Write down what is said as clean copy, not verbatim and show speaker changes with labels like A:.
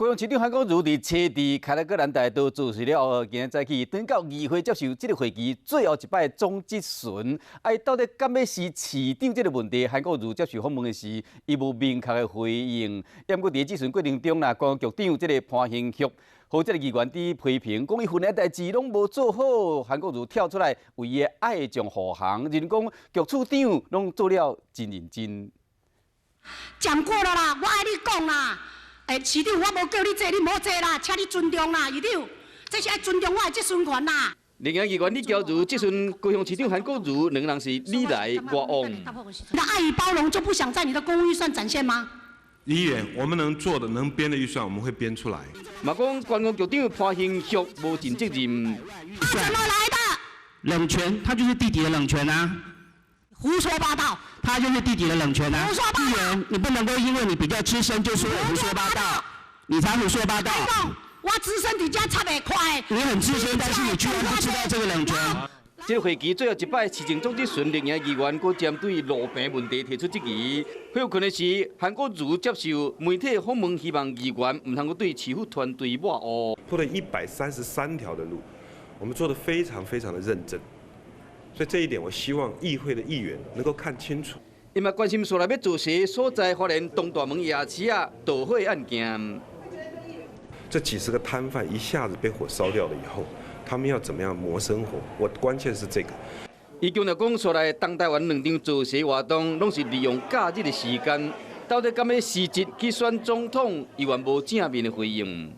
A: 高雄市長韓國瑜佇車佇凱達格蘭大道造勢了後，今日早起轉到議會接受這个會期最後一擺總質詢。啊，伊到底敢欲辭市長這个問題，韓國瑜接受訪問的時，伊無明確的回應。毋過佇質詢過程中啦，觀光局長這个潘興旭，予這个議員佇批評，講伊份內代誌攏無做好，韓國瑜跳出來為伊的愛將護航，認講局處長攏做了真認真。
B: 講過了啦，我愛你講啦。欸，市長，我無叫你坐，你莫坐啦，請你尊重啦，市長，這是愛尊重我的質詢權啦。
A: 另外，議員李嬌如質詢高雄市長韓國瑜，兩人是你來我往。
B: 那愛與包容就不想在你的公務預算展現嗎？
C: 李議員，我們能做的、能編的預算，我們會編出來。
A: 嘛講觀光局長潘興旭無盡責任。
B: 怎麼來的？
D: 冷泉，他就是地底的冷泉啊！
B: 胡說八道！
D: 他就是地底的冷泉啊！
B: 胡說八道！
D: 議員，你不能夠因為你比較資深就說我胡說八道，你才胡說八道。
B: 我資深佇遮插袂快。
D: 你很資深，但是你居然不知道這個冷泉。
A: 這個會期最後一擺市政總質詢，另一議員閣針對路平問題提出質疑。歇睏的時，韓國瑜接受媒體訪問，希望議員毋通閣對市府團隊抹烏。
C: 鋪了133條的路，我們做得非常非常的認真。所以這一點，我希望議會的議員能夠看清楚。
A: 伊嘛關心煞來欲造勢所在發現東大門夜市仔導火案件。
C: 這幾十個攤販一下子被火燒掉了以後，他們要怎麼樣謀生活？我關鍵是這個。
A: 伊強調講，煞來東台灣兩場造勢活動，攏是利用假日的時間，到底敢欲辭職去選總統，伊猶無正面的回應。